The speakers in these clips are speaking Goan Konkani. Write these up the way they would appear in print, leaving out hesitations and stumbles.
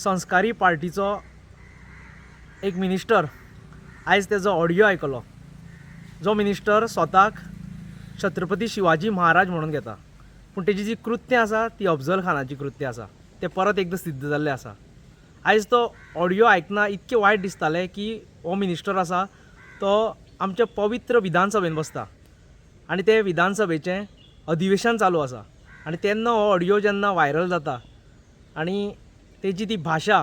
संस्कारी पार्टीचो एक मिनिस्टर आयज तेजो ऑडियो आयकलो. जो मिनिस्टर स्वताक छत्रपती शिवाजी महाराज म्हणून घेता, पूण तेजी जी कृत्यां आसा ती अफजल खानाची कृत्यां आसा, तें परत एकदां सिद्ध जाल्लें आसा. आयज तो ऑडियो आयकना इतकें वायट दिसतालें की हो मिनिस्टर आसा तो आमच्या पवित्र विधानसभेन बसता आनी ते विधानसभेचें अधिवेशन चालू आसा आनी तेन्ना हो ऑडियो जेन्ना व्हायरल जाता आनी तेजी ती भाशा,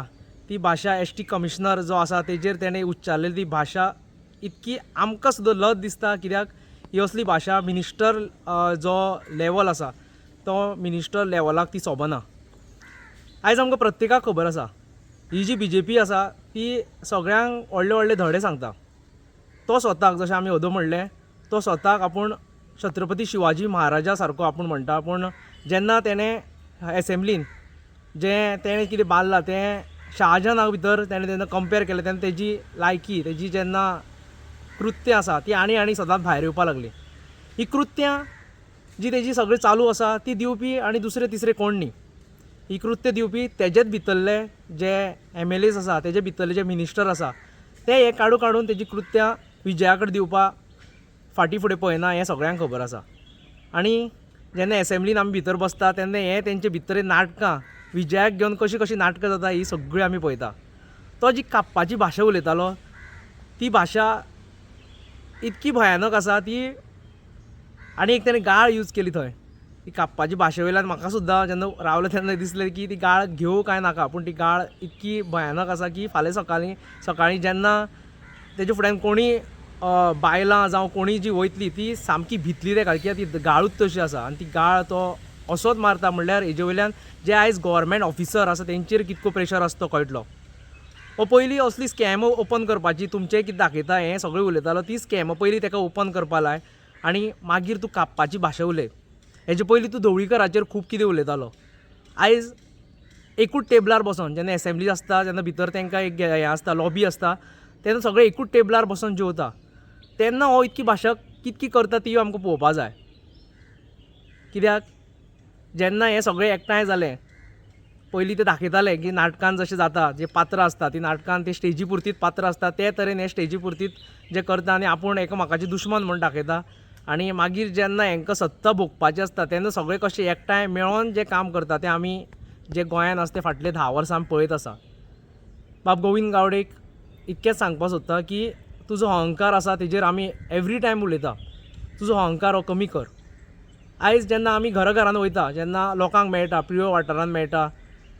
ती भाशा एस टी कमिशनर जो आसा तेजेर तेणें उच्चारलेली ती भाशा इतकी आमकां सुद्दां लज दिसता, कित्याक ही असली भाशा मिनिस्टर जो लेवल आसा तो मिनिस्टर लेवलाक ती सोबना. आयज आमकां प्रत्येकाक खबर आसा ही जी बीजेपी आसा ती सगळ्यांक व्हडले व्हडले धडे सांगता. तो स्वताक, जशें आमी अदों म्हणलें, तो स्वताक आपूण छत्रपती शिवाजी महाराजा सारको आपूण म्हणटा, पूण जेन्ना तेणें एसेंब्लीन जें तेणें कितें बांदलां तें शाहजहाना भितर तेणें जेन्ना कंपेर केलें तेन्ना तेजी लायकी, तेजी जेन्ना कृत्यां आसा ती आनी आनी सदांच भायर येवपाक लागली. ही कृत्यां जी तेजी सगळी चालू आसा ती दिवपी आनी दुसरे तिसरे कोण न्ही, ही कृत्य दिवपी तेजेच भितरले जे एम एल एज आसा, तेजे भितरले जे मिनिस्टर आसा ते हे काडून काडून तेजी कृत्यां विजया कडेन दिवपाक फाटीं फुडें पळयना, हें सगळ्यांक खबर आसा. आनी जेन्ना एसेंब्लीन आमी भितर बसता तेन्ना हे तेंचे भितर नाटकां विजयाक घेवन कशीं कशीं नाटकां जाता ही सगळीं आमी पळयता. तो जी कापपाची भाशा उलयतालो ती भाशा इतकी भयानक आसा ती, आनी एक तेणें गाळ यूज केली थंय, ती कापपाची भाशे वयल्यान म्हाका सुद्दां जेन्ना रावलो तेन्ना दिसलें की ती गाळ घेवं काय नाका, पूण ती गाळ इतकी भयानक आसा की फाल्यां सकाळीं सकाळीं जेन्ना तेजे फुड्यान कोणी बायलां जावं कोणी जी वयतली ती सामकी भितली तेका, कित्याक ती गाळूच तशी आसा आनी ती गाळ तो असोच मारता. म्हणल्यार हेजे वयल्यान जे आयज गोवोरमेंट ऑफिसर आसा तेंचेर कितको प्रेशर आसा तो कळटलो. हो पयलीं असली स्कॅम ओपन करपाची तुमचें कितें दाखयता हें सगळें उलयतालो, ती स्कॅम पयलीं तेका ओपन करपा लाय आनी मागीर तूं कापपाची भाशा उलय. हेजे पयलीं तूं ढवळीकराचेर खूब कितें उलयतालो. आयज एकूच टेबलार बसोन जेन्ना एसेंब्ली आसता जेन्ना भितर तेंकां एक हें आसता, लॉबी आसता, तेन्ना सगळे एकूच टेबलार बसोन जेवता, तेन्ना हो इतकी भाशा कितकी करता ती आमकां पळोवपा जाय. कित्याक जेन्ना हें सगळें एकठांय जालें पयलीं ते दाखयताले की नाटकान जशें जाता, जे पात्रां आसता ती नाटकान ते स्टेजी पुरतीच पात्रां आसता, ते तरेन हे स्टेजी पुरतीच जे करता आनी आपूण एकामेकाचे दुश्मन म्हूण दाखयता. आनी मागीर जेन्ना हेंकां सत्ता भोगपाची आसता तेन्ना सगळे कशे एकठांय मेळोन जें काम करता तें आमी जे गोंयान आसा ते फाटले 10 वर्सां आमी पळयत आसा. बाब गोविंद गावडेक इतकेंच सांगपाक सोदता की तुजो अहंकार आसा तेजेर आमी एवरी टायम उलयता, तुजो अहंकार हो कमी कर. आयज जेन्ना आमी घरा घरान वयता, जेन्ना लोकांक मेळटा, प्रियोळ वाठारांत मेळटा,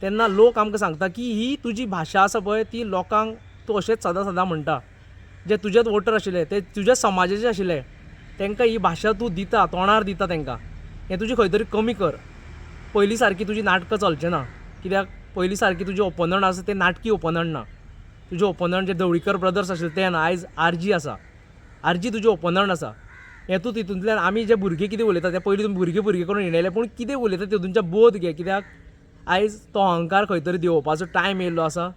तेन्ना लोक आमकां सांगता की ही तुजी भाशा आसा पळय ती लोकांक तूं अशेंच सदां सदां म्हणटा. जे तुजेच वोटर आशिल्ले ते तुज्याच समाजाचे आशिल्ले तांकां ही भाशा तूं दिता, तोंडार दिता तांकां, हें तुजें खंय तरी कमी कर. पयलीं सारकी तुजी नाटकां चलचें ना, कित्याक पयलीं सारकी तुजे ओपोनंट आसा ते नाटकी ओपोनंट ना. तुजे ओपोनंट जे ढवळीकर ब्रदर्स आशिल्ले ते ना, आयज आरजी आसा, आरजी तुजे ओपोनंट आसा. हें तूं तितूंतल्यान आमी जे भुरगे कितें उलयता ते पयलीं तुमी भुरगे भुरगे करून हिणयले, पूण कितें उलयता तितूंतल्यान बोध घे, कित्याक आयज तो अहंकार खंय तरी देंवोवपाचो टायम येयल्लो आसा.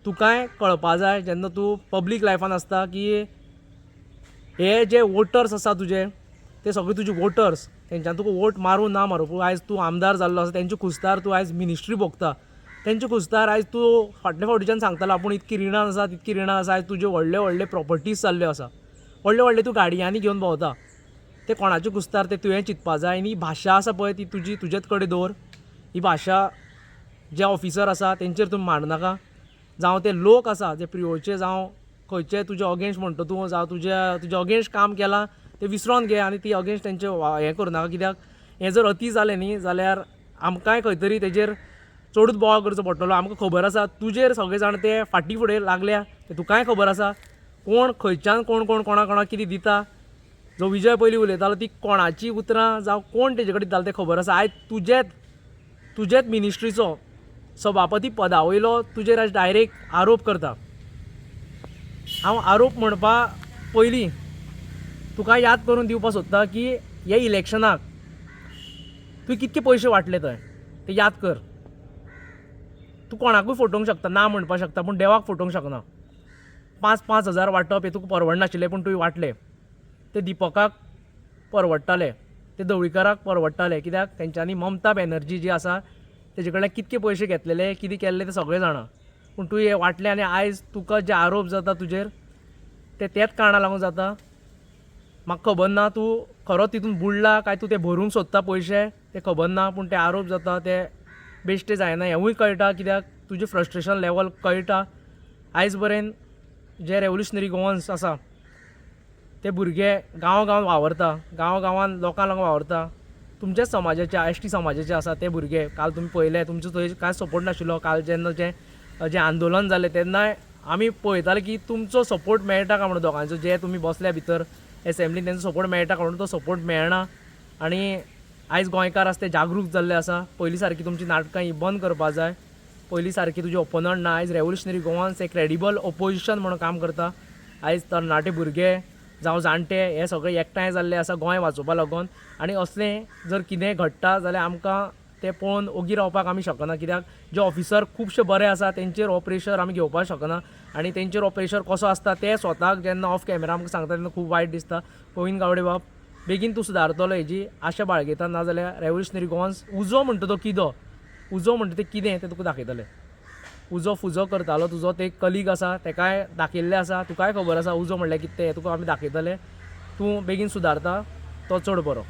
तुकाय कळपा जाय जेन्ना तूं पब्लीक लायफान आसता की हे जे वोटर्स आसा तुजे ते सगळे तुजे वोटर्स, तेंच्यान तुका वोट मारूं ना मारूं, पूण आयज तूं आमदार जाल्लो आसा तेंच्या खुस्तार तूं आयज मिनिस्ट्री भोगता, तेंच्या खुस्तार आयज तूं फाटले फावटीच्यान सांगतालो आपूण इतकी रिणान आसा तितकी रिणान आसा, आयज तुज्यो व्हडले व्हडले प्रोपर्टीज जाल्ल्यो आसा, व्हडले व्हडले तूं गाडयांनी घेवन भोंवता, ते कोणाच्या खुस्तार ते तुवें चिंतपा जाय. आनी ही भाशा आसा पळय ती तुजी तुजेच कडेन दवर. ही भाशा जे ऑफिसर आसा तेंचेर तूं मारनाका, जावं ते लोक आसा जे प्रियोळचे जावं खंयचे तुजे अगेन्स्ट म्हणटा तूं, जावं तुज्या अगेन्स्ट काम केलां तें विसरोन घे आनी ती अगेन्स्ट तेंचे हें करूं नाका, कित्याक हें जर अती जालें न्ही जाल्यार आमकांय खंय तरी तेजेर चडूच बोवाळ करचो पडटलो. आमकां खबर आसा तुजेर सगळे जाण ते फाटीं फुडें लागल्या तें तुकाय खबर आसा, कोण खंयच्यान कोण कोण कोणा कोणाक कितें दिता. जो विजय पयलीं उलयतालो ती कोणाची उतरां जावं कोण तेजे कडेन दितालो तें खबर आसा. आयज तुजेच मिनिस्ट्रीचो सभापती पदा वयलो तुजेर आयज डायरेक्ट आरोप करता. हांव आरोप म्हणपा पयलीं तुका याद करून दिवपाक सोदता की हे इलेक्शनाक तुवें कितके पयशे वांटले थंय ते याद कर. तूं कोणाकूय फटोवंक शकता, ना म्हणपाक शकता, पूण देवाक फटोवंक शकना. 5-5 हजार वांटप हें तुका परवडनाशिल्लें, पूण तुवें वांटले. ते दिपकाक परवडटाले, ते ढवळीकराक परवडटाले, कित्याक तेंच्यांनी ममता बॅनर्जी जी आसा तेजे कडल्यान कितके पयशे घेतलेले, कितें केल्ले ते सगळें जाणा. पूण तूं हें वांटलें आनी आयज तुका जे आरोप जाता तुजेर ते त्याच कारणा लागून जाता. म्हाका खबर ना तूं खरो तितून बुडला काय तूं ते भरूंक सोदता पयशे ते खबर ना, पूण ते आरोप जाता ते बेश्टे जायना हेंवूय कळटा, कित्याक तुजें फ्रस्ट्रेशन लेवल कळटा. आयज पर्यंत जे रेवोल्युशनरी गोवन्स आसा ते भुरगे गांव गांवान वावरता, गांव गांवान लोकां लागून वावरता. तुमच्याच समाजाचे, एस टी समाजाचे आसा ते भुरगे. काल तुमी पळयले तुमचो थंय कांय सपोर्ट नाशिल्लो. काल जेन्ना जें जें आंदोलन जालें तेन्नाय आमी पळयताले की तुमचो सपोर्ट मेळटा काय म्हणून दोगांचो, जे तुमी बसल्या भितर एसेंब्लीन तेंचो सपोर्ट मेळटा काय म्हणून, तो सपोर्ट मेळना. आनी आयज गोंयकार आसा ते जागरूक जाल्ले आसा. पयलीं सारकी तुमची नाटकां ही बंद करपा जाय. पयलीं सारकी तुजी ओपोनंट ना. आयज रेवोल्युशनरी गोवान्स एक क्रेडिबल ओपोजिशन म्हणून काम करता. आयज तरणाटे भुरगे जावं जाणटे हे सगळे एकठांय जाल्ले आसा गोंय वाचोवपा लागून. आनी असलें जर कितेंय घडटा जाल्यार आमकां तें पळोवन ओगी रावपाक आमी शकना, कित्याक जे ऑफिसर खुबशे बरे आसा तेंचेर हो प्रेशर आमी घेवपाक शकना. आनी तेंचेर हो प्रेशर कसो आसता ते स्वताक जेन्ना ऑफ कॅमेरा आमकां सांगता तेन्ना खूब वायट दिसता. गोविंद गावडे बाब, बेगीन तूं सुदारतलो हेजी आशा बाळगिता, नाजाल्यार रेवोल्युशनरी गोवन्स उजो म्हणटा तो किदो, उजो म्हणटा तें कितें तें तुका दाखयतले. उजो फुजो करतालो तुजो ते कलीग आसा तेकाय दाखयल्लें आसा, तुकाय खबर आसा उजो म्हणल्यार कितें तें, तुका आमी दाखयतले. तूं बेगीन सुदारता तो चड बरो.